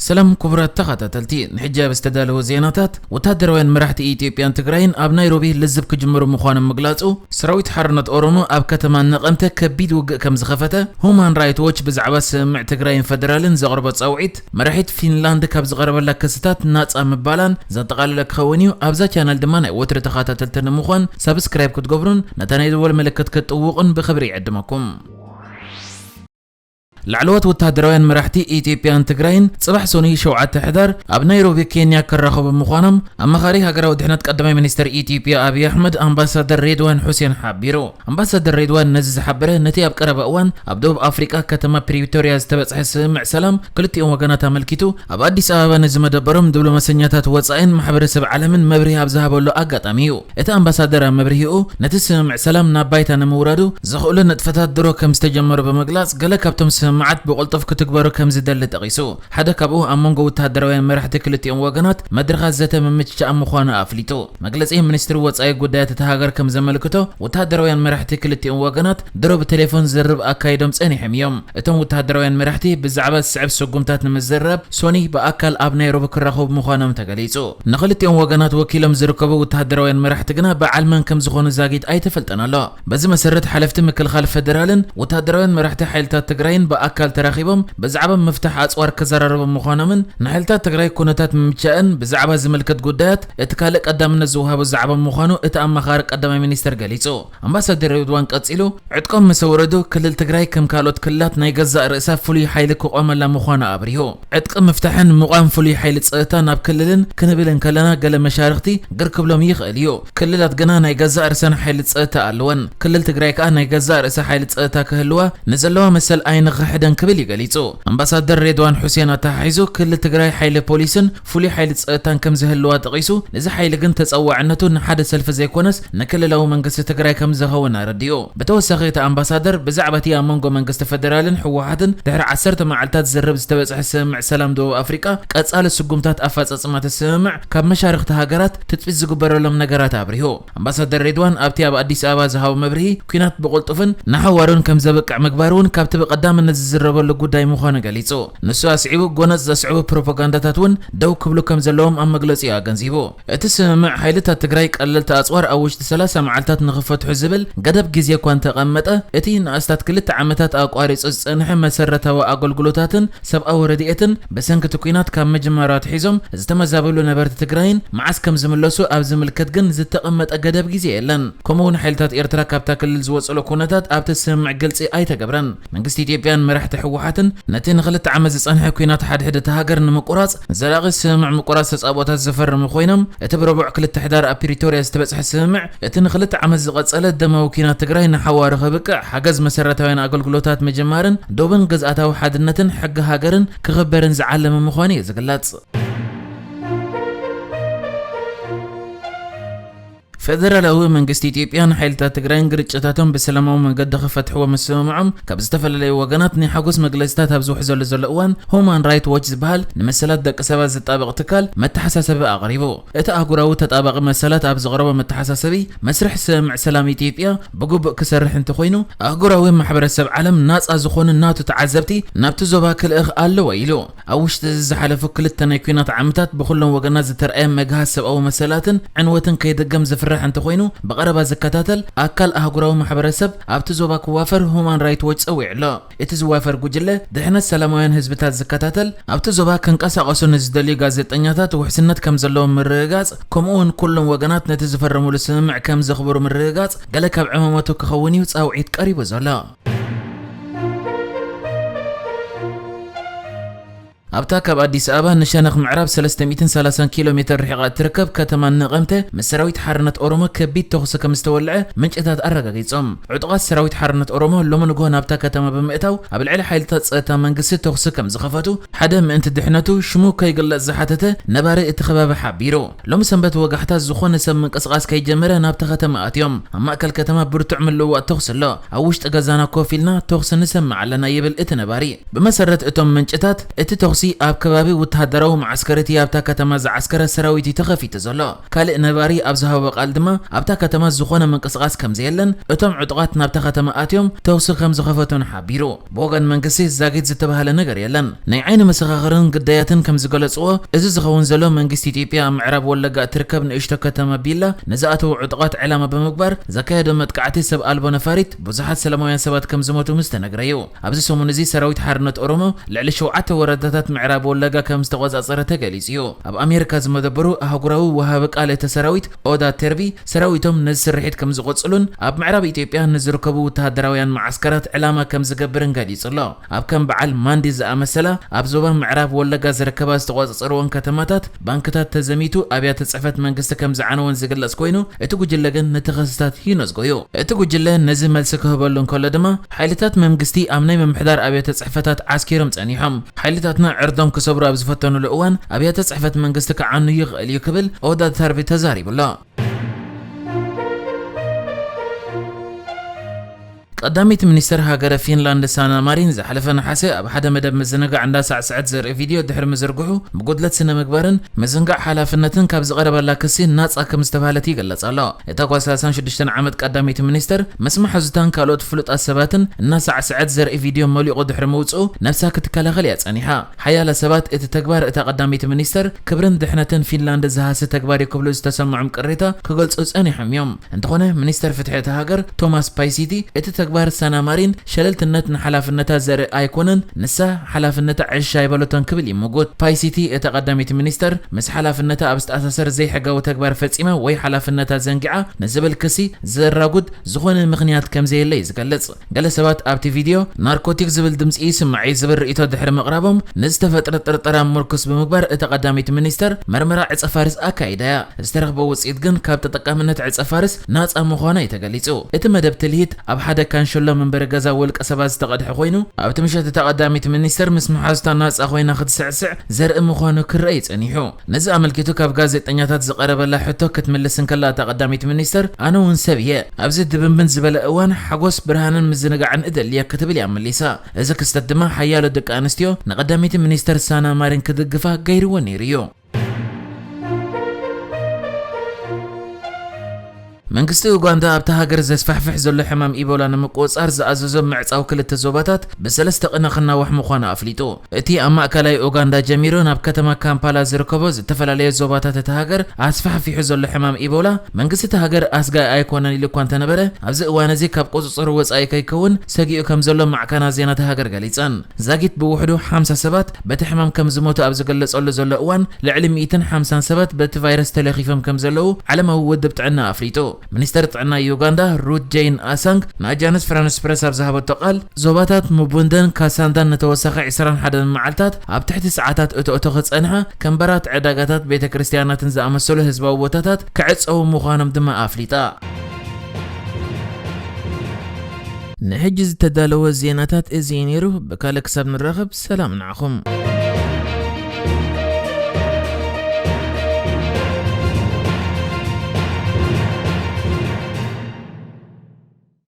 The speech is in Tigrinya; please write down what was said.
ሰላም ክቡራት ተኸታተልቲ፣ ንሕጂ ኣብ ዝተዳለወ ዜናታት፣ ወታደራውያን መራሕቲ ኢትዮጵያን ትግራይን ኣብ ናይሮቢ ልዝብ ክጅምሩ ምዃኖም ምግላጹ፣ ሰራዊት ሓርነት ኦሮሞ ኣብ ከተማ ነቐምተ ከቢድ ውግእ ከም ዝኸፈተ፣ ሁማን ራይት ዎች ብዛዕባ ስምምዕ ትግራይን ፈደራልን ዘቕረቦ ጻውዒት፣ መራሒት ፊንላንድ ካብ ዝቐረበላ ክስታት ናጻ ምባላን ዘጠቓለለ ክኸውን እዩ። ኣብዛ ቻነል ድማ ናይ ወትሪ ተኸታተልቲ ንምዃን ሳብስክራይብ ክትገብሩን ነታ ናይ ደወል ምልክት ክትጥውቑን ብኽብሪ ይዕድመኩም። ላዕለዎት ወታደራውያን መራሕቲ ኢትዮጵያን ትግራይን ጽባሕ ሶኒ ሸውዓተ ሕዳር ኣብ ናይሮቢ ኬንያ ክራኸቡ ምዃኖም ኣማኻሪ ሃገራዊ ድሕነት ቀዳማይ ሚኒስትር ኢትዮጵያ ኣብይ ኣሕመድ ኣምባሳደር ሬድዋን ሑሴን ሓቢሩ። ኣምባሳደር ሬድዋን ነዚ ዝሓበረ ነቲ ኣብ ቀረባ እዋን ኣብ ደቡብ ኣፍሪቃ ከተማ ፕሪቶርያ ዝተበጽሐ ስምምዕ ሰላም ክልቲኦም ወገናት ኣመልኪቱ ኣብ ኣዲስ ኣበባ ንዝመደበሮም ዲፕሎማሰኛታት ወጻኢን ማሕበረሰብ ዓለምን መብርሂ ኣብ ዝሃበሉ ኣጋጣሚ እዩ። እቲ ኣምባሳደር ኣብ መብርሂኡ፣ ነቲ ስምምዕ ሰላም ናብ ባይታ ንምውራዱ ዘኽእሉ ንጥፈታት ድሮ ከም ዝተጀመሩ ብምግላጽ፣ ገለ ካብቶም ስምምዓት ብቕልጡፍ ክትግበሩ ከም ዝደሊ ጠቒሱ። ሓደ ካብኡ ኣብ መንጎ ወተሃደራውያን መራሕቲ ክልቲኦም ወገናት መድረኻት ዘተ ምምችቻእ ምዃኑ ኣፍሊጡ። መግለጺ ሚኒስትሪ ወጻኢ ጉዳያት እታ ሃገር ከም ዘመልክቶ፣ ወተሃደራውያን መራሕቲ ክልቲኦም ወገናት ድሮ ብቴሌፎን ዝርርብ ኣካይዶም ጸኒሖም እዮም። እቶም ወተሃደራውያን መራሕቲ ብዛዕባ ዝስዕብ ስጉምታት ንምዝርራብ ሶኒ ብኣካል ኣብ ናይሮቢ ክራኸቡ ምዃኖም ተገሊጹ። ንኽልቲኦም ወገናት ወኪሎም ዝርከቡ ወተሃደራውያን መራሕቲ ግና በዓል መን ከም ዝኾኑ ዛጊት ኣይተፈልጠን ኣሎ። በዚ መሰረት ሓለፍቲ ምክልኻል ፈደራልን ወተሃደራውያን መራሕቲ ሓይልታት ትግራይን ብኣካል ተራኺቦም ብዛዕባ ምፍታሕ ኣጽዋር ክዘራረቡ ምዃኖምን ንሓይልታት ትግራይ ኩነታት ምምቻእን ብዛዕባ ዝምልከት ጉዳያት እቲ ካልእ ቀዳምነት ዝወሃቦ ዛዕባ ምዃኑ እቲ ኣማኻሪ ቀዳማይ ሚኒስትር ገሊጹ። ኣምባሳደር ሬድዋን ቀጺሉ፣ ዕጥቆም ምስ ኣወረዱ፣ ክልል ትግራይ ከም ካልኦት ክልላት ናይ ገዛእ ርእሳ ፍሉይ ሓይሊ ክቖመላ ምዃኑ ኣብሪሁ። ዕጥቂ ምፍታሕን ምቋም ፍሉይ ሓይሊ ጸጥታ ናብ ክልልን ክንብል እንከለና፣ ገለ መሻርኽቲ ግር ክብሎም ይኽእል እዩ። ክልላት ግና ናይ ገዛእ ርእሰን ሓይሊ ጸጥታ ኣለወን። ክልል ትግራይ ከኣ ናይ ገዛእ ርእሳ ሓይሊ ጸጥታ ክህልዋ ንዘለዋ መሰል ኣይንኽሕደን ክብል እዩ ገሊጹ። ኣምባሳደር ሬድዋን ሑሴን ኣተሓሒዙ፣ ክልል ትግራይ ሓይሊ ፖሊስን ፍሉይ ሓይሊ ጸጥታን ከም ዝህልዋ ጠቒሱ፣ እዚ ሓይሊ ግን ተጸዋዕነቱ ንሓደ ሰልፊ ዘይኮነስ ንክልላዊ መንግስቲ ትግራይ ከም ዝኸውን ኣረዲኡ። ብተወሳኺ እቲ ኣምባሳደር ብዛዕባ እቲ ኣብ መንጎ መንግስቲ ፈደራልን ህወሓትን ድሕሪ ዓሰርተ መዓልታት ዝርርብ ዝተበጽሐ ስምምዕ ሰላም ደቡብ ኣፍሪቃ ቀጻሊ ስጉምታት ኣፈጻጽማ እቲ ስምምዕ ካብ መሻርኽቲ ሃገራት ትጽቢት ዝግበረሎም ነገራት ኣብሪሁ። ኣምባሳደር ሬድዋን ኣብቲ ኣብ ኣዲስ ኣበባ ዝሃቦ መብርሂ፣ ኲናት ብቕልጡፍን ንሓዋሩን ከም ዘብቅዕ ምግባር እውን ካብቲ ብቐዳምነት ዝዝረበሉ ጉዳይ ምዃኑ ገሊጹ። ንሱ ኣስዒቡ፣ ጎነጽ ዘስዕቡ ፕሮፓጋንዳታት እውን ደው ክብሉ ከም ዘለዎም ኣብ መግለጺኡ ኣገንዚቡ። እቲ ስምምዕ ሓይልታት ትግራይ ቀለልቲ ኣጽዋር ኣብ ውሽጢ ሰላሳ መዓልታት ንኽፈትሑ ዝብል ገደብ ግዜ እኳ እንተቐመጠ፣ እቲ ንኣስታት ክልተ ዓመታት ኣቋሪጹ ዝጸንሐ መሰረታዊ ኣገልግሎታትን ሰብኣዊ ረድኤትን ብሰንኪ እቲ ኲናት ካብ ምጅማሩ ኣትሒዞም ዝተመዛበሉ ነበርቲ ትግራይን መዓስ ከም ዝምለሱ ኣብ ዝምልከት ግን ዝተቐመጠ ገደብ ግዜ የለን። ከምኡውን ሓይልታት ኤርትራ ካብታ ክልል ዝወጽእሉ ኩነታት ኣብቲ ስምምዕ ግልጺ ኣይተገብረን። መንግስቲ ኢትዮጵያን መራሕቲ ህወሓትን ነቲ ንኽልተ ዓመት ዝጸንሐ ኲናት ሓድሕድ እታ ሃገር ንምቁራጽ ንዘላቒ ስምምዕ ምቁራጽ ተጻብኦታት ዝፈረሙ ኮይኖም፣ እቲ ብረቡዕ ክልተ ሕዳር ኣብ ፕሪቶርያ ዝተበጽሐ ስምምዕ፣ እቲ ንኽልተ ዓመት ዝቐጸለ ደማዊ ኲናት ትግራይ ንሓዋሩ ከብቅዕ ሓገዝ መሰረታውያን ኣገልግሎታት ምጅማርን ዶብን ግዝኣታዊ ሓድነትን ሕጊ ሃገርን ክኽበርን ዝዓለመ ምዃኑ እዩ ዝግለጽ። ፈደራላዊ መንግስቲ ኢትዮጵያን ሓይልታት ትግራይን ግርጭታቶም ብሰላማዊ መንገዲ ክፈትሕዎ ምስምምዖም ካብ ዝተፈላለዩ ወገናት ናይ ሓጎስ መግለጽታት ኣብ ዝውሕዘሉ ዘሎ እዋን፣ ሁማን ራይት ዎች ዝበሃል ንመሰላት ደቂ ሰባት ዝጣበቕ ትካል መተሓሳሰቢ ኣቕሪቡ። እቲ ኣህጉራዊ ተጣባቒ መሰላት ኣብ ዘቕረቦ መተሓሳሰቢ፣ መስርሕ ስምምዕ ሰላም ኢትዮጵያ ብግቡእ ክሰርሕ እንተኾይኑ፣ ኣህጉራዊ ማሕበረሰብ ዓለም ናጻ ዝኾኑ ናቱ ተዓዘብቲ ናብቲ ዞባ ክልእኽ ኣለዎ ኢሉ። ኣብ ውሽጢ እዚ ዝሓለፉ ክልተ ናይ ኲናት ዓመታት ብኹሎም ወገናት ዝተርኣየ መግሃስ ሰብኣዊ መሰላትን ዕንወትን ከይድገም ዝፍራሕ እንተኾይኑ፣ ብቐረባ ዝከታተል ኣካል ኣህጉራዊ ማሕበረሰብ ኣብቲ ዞባ ክዋፈር ሁማን ራይት ዎች ጸዊዑ ኣሎ። እቲ ዝዋፈር ጉጅለ ድሕነት ሰላማውያን ህዝብታት ዝከታተል፣ ኣብቲ ዞባ ክንቀሳቐሱ ንዝደልዩ ጋዜጠኛታት ውሕስነት ከም ዘለዎም ምርግጋጽ፣ ከምኡውን ኩሎም ወገናት ነቲ ዝፈረሙሉ ስምምዕ ከም ዘኽብሩ ምርግጋጽ፣ ገለ ካብ ዕማማቱ ክኸውን እዩ ጻውዒት ቀሪቡ ዘሎ። ኣብታ ካብ ኣዲስ ኣበባ ንሸነኽ ምዕራብ ሰለስተ ሚእትን ሰላሳን ኪሎ ሜትር ርሒቓ እትርከብ ከተማ ነቐምተ፣ ምስ ሰራዊት ሓርነት ኦሮሞ ከቢድ ተኹሲ ከም ዝተወልዐ ምንጭታት ኣረጋጊጾም። ዕጡቓት ሰራዊት ሓርነት ኦሮሞ ሎሚ ንግሆ ናብታ ከተማ ብምእታው፣ ኣብ ልዕሊ ሓይልታት ጸጥታ መንግስቲ ተኹሲ ከም ዝኸፈቱ፣ ሓደ ምእንቲ ድሕነቱ ሽሙ ከይግለጽ ዝሓተተ ነባሪ እቲ ከባቢ ሓቢሩ። ሎሚ ሰንበት ወጋሕታ፣ ዝኾነ ሰብ ምንቅስቓስ ከይጀመረ ናብታ ከተማ ኣትዮም። ኣብ ማእከል ከተማ ብርቱዕ ምልውዋጥ ተኹሲ ኣሎ። ኣብ ውሽጢ ገዛና ኮፍ ኢልና ተኹሲ ንሰምዕ ኣለና፣ ይብል እቲ ነባሪ። ብመሰረት እቶም ምንጭታት፣ እቲ ተኹሲ ኣብ ከባቢ ወተሃደራዊ መዓስከር እቲ ኣብታ ከተማ ዝዓስከረ ሰራዊት እዩ ተኸፊቱ ዘሎ። ካልእ ነባሪ ኣብ ዝሃቦ ቃል ድማ ኣብታ ከተማ ዝኾነ ምንቅስቓስ ከም ዘየለን፣ እቶም ዕጡቓት ናብታ ከተማ ኣትዮም ተውሲ ከም ዝኸፈቱን ሓቢሩ። ብወገን መንግስቲ ዛጊት ዝተባህለ ነገር የለን። ናይ ዓይኒ መሰኻኽርን ግዳያትን ከም ዝገለጽዎ፣ እዚ ዝኸውን ዘሎ መንግስቲ ኢትዮጵያ ኣብ ምዕራብ ወለጋ እትርከብ ንእሽቶ ከተማ ቢላ ንዝኣተዉ ዕጡቓት ዕላማ ብምግባር ዘካየዶ መጥቃዕቲ ሰብ ኣልቦ ነፋሪት ብዙሓት ሰላማውያን ሰባት ከም ዝሞቱ ምስ ተነግረ እዩ። ኣብዚ ሰሙን እዚ ሰራዊት ሓርነት ኦሮሞ ልዕሊ ሸውዓተ ወረዳታት ምዕራብ ወለጋ ከም ዝተቖጻጸረ ተገሊጹ እዩ። ኣብ ኣሜሪካ ዝመደበሩ ኣህጉራዊ ወሃቢ ቃል እቲ ሰራዊት ኦዳ ተርቢ፣ ሰራዊቶም ነዚ ስርሒት ከም ዝቕጽሉን ኣብ ምዕራብ ኢትዮጵያ ንዝርከቡ ወተሃደራውያን መዓስከራት ዕላማ ከም ዝገብርን ገሊጹ ኣሎ። ኣብ ከም በዓል ማንዲ ዝኣመሰላ ኣብ ዞባ ምዕራብ ወለጋ ዝርከባ ዝተቖጻጸርወን ከተማታት ባንክታት ተዘሚቱ ኣብያተ ጽሕፈት መንግስቲ ከም ዝዓነወን ዝግለጽ ኮይኑ፣ እቲ ጉጅለ ግን ነቲ ክስታት ይነዝጎ እዩ። እቲ ጉጅለ ነዚ መልሲ ክህበሉ እንከሎ ድማ፣ ሓይልታት መንግስቲ ኣብ ናይ ምምሕዳር ኣብያተ ጽሕፈታት ዓስኪሮም ጸኒሖም፣ ሓይልታትና ዕርዶም ክሰብሩ ኣብ ዝፈተኑሉ እዋን ኣብያተ ጽሕፈት መንግስቲ ክዓኑ ይኽእል እዩ ክብል ኦዳ ተርቢ ተዛሪቡ ኣሎ። ቀዳሚት ሚኒስተር ሃገረ ፊንላንድ ሳና ማሪን ዝሓለፈ ነሓሰ ኣብ ሓደ መደብ ምዝንጋዕ እንዳሳዕስዐት ዘርኢ ቪድዮ ድሕሪ ምዝርግሑ፣ ብጉድለት ስነ ምግባርን ምዝንጋዕ ሓላፍነትን ካብ ዝቐረበላ ክሲ ናጻ ከም ዝተባህለት ይግለጽ ኣሎ። እታ ጓል ሰላሳን ሽዱሽተን ዓመት ቀዳሚት ሚኒስተር ምስ መሓዙታን ካልኦት ፍሉጣት ሰባትን እናሳዕስዐት ዘርኢ ቪድዮ መሊቑ ድሕሪ ምውጽኡ፣ ነብሳ ክትከላኸል እያ ጸኒሓ። ሓያለ ሰባት እቲ ተግባር እታ ቀዳሚት ሚኒስተር ክብርን ድሕነትን ፊንላንድ ዝሃሲ ተግባር እዩ ክብሉ ዝተሰምዖም ቅሬታ ክገልጹ ጸኒሖም እዮም። እንተኾነ፣ ሚኒስተር ፍትሒ እታ ሃገር ቶማስ ፓይሲቲ፣ እቲ ተግባር ሳና ማሪን ሸለልትነት ንሓላፍነታ ዘርኢ ኣይኮነን፣ ንሳ ሓላፍነታ ዕሽ ኣይበለቶን ክብል ይምጉት። ፓይሲቲ፣ እታ ቀዳሚት ሚኒስተር ምስ ሓላፍነታ ኣብ ዝተኣሳሰር ዘይሕጋዊ ተግባር ፈጺማ ወይ ሓላፍነታ ዘንጊዓ ንዝብል ክሲ ዘራጉድ ዝኾነ ምኽንያት ከም ዘየለ እዩ ዝገልጽ። ገለ ሰባት ኣብቲ ቪድዮ ናርኮቲክ ዝብል ድምጺ ይስማዕ እዩ ዝብል ርእይቶ ድሕሪ ምቕራቦም፣ ንዝተፈጥረ ጥርጠራ ምርኩስ ብምግባር እታ ቀዳሚት ሚኒስተር መርመራ ዕጸ ፋርስ ኣካይዳ እያ። ዝተረኽበ ውጽኢት ግን ካብ ተጠቃምነት ዕጸ ፋርስ ናጻ ምዃና እዩ ተገሊጹ። እቲ መደብ ትልሂት ኣብ ሓደ ካንሸሎ መንበሪ ገዛ ውልቀ ሰባት ዝተቐድሐ ኮይኑ፣ ኣብቲ ምሸት እታ ቀዳሚት ሚኒስተር ምስ መሓዙታ ናጻ ኮይና ክትስዕስዕ ዘርኢ ምዃኑ ክረኣይ ጸኒሑ። ነዚ ኣመልኪቱ ካብ ጋዜጠኛታት ዝቐረበላ ሕቶ ክትምልስ እንከላ እታ ቀዳሚት ሚኒስተር፣ "ኣነ እውን ሰብ እየ። ኣብዚ ድብንብን ዝበለ እዋን ሓጎስ፣ ብርሃንን ምዝንጋዕን እደሊ እየ" ክትብል እያ መሊሳ። እዚ ክስተት ድማ ሓያሎ ደቂ ኣንስትዮ ንቀዳሚት ሚኒስተር ሳና ማሪን ክድግፋ ገይርዎ ነይሩ እዩ። መንግስቲ ኡጋንዳ ኣብታ ሃገር ዘስፋሕፍሕ ዘሎ ሕማም ኢቦላ ንምቁጽጻር ዝኣዘዞ ምዕጻው ክልተ ዞባታት ብሰለስተ ቅነ ክናዋሕ ምዃኑ ኣፍሊጡ። እቲ ኣብ ማእከላይ ኡጋንዳ ጀሚሩ ናብ ከተማ ካምፓላ ዝርከቦ ዝተፈላለየ ዞባታት እታ ሃገር ኣስፋሕፊሑ ዘሎ ሕማም ኢቦላ፣ መንግስቲ እታ ሃገር ኣስጋኢ ኣይኮነን ኢሉ እኳ እንተነበረ፣ ኣብዚ እዋን እዚ ካብ ቁጽጽር ወጻኢ ከይከውን ሰጊኡ ከም ዘሎ ማዕከናት ዜና እታ ሃገር ገሊጸን። ዛጊት ብውሕዱ ሓምሳ ሰባት በቲ ሕማም ከም ዝሞቱ ኣብ ዝገለጸሉ ዘሎ እዋን፣ ልዕሊ ሚእትን ሓምሳን ሰባት በቲ ቫይረስ ተለኺፎም ከም ዘለዉ ዓለማዊ ውድብ ጥዕና ኣፍሊጡ። ሚኒስተር ጥዕና ዩጋንዳ ሩት ጄን ኣሳንግ ንኣጃንስ ፍራንስ ፕረስ ኣብ ዝሃበቶ ቃል፣ ዞባታት ሙቡንደን ካሳንዳን ንተወሳኺ ዕስራን ሓደን መዓልታት ኣብ ትሕቲ ሰዓታት እቶ እቶ ክጸንሓ፣ ከም በራት፣ ዕዳጋታት፣ ቤተ ክርስቲያናትን ዝኣመሰሉ ህዝባዊ ቦታታት ክዕጸዉ ምዃኖም ድማ ኣፍሊጣ። ንሕጂ ዝተዳለወ ዜናታት እዚ እዩ ነይሩ። ብካልእ ክሳብ ንራኸብ ሰላም ንዓኹም።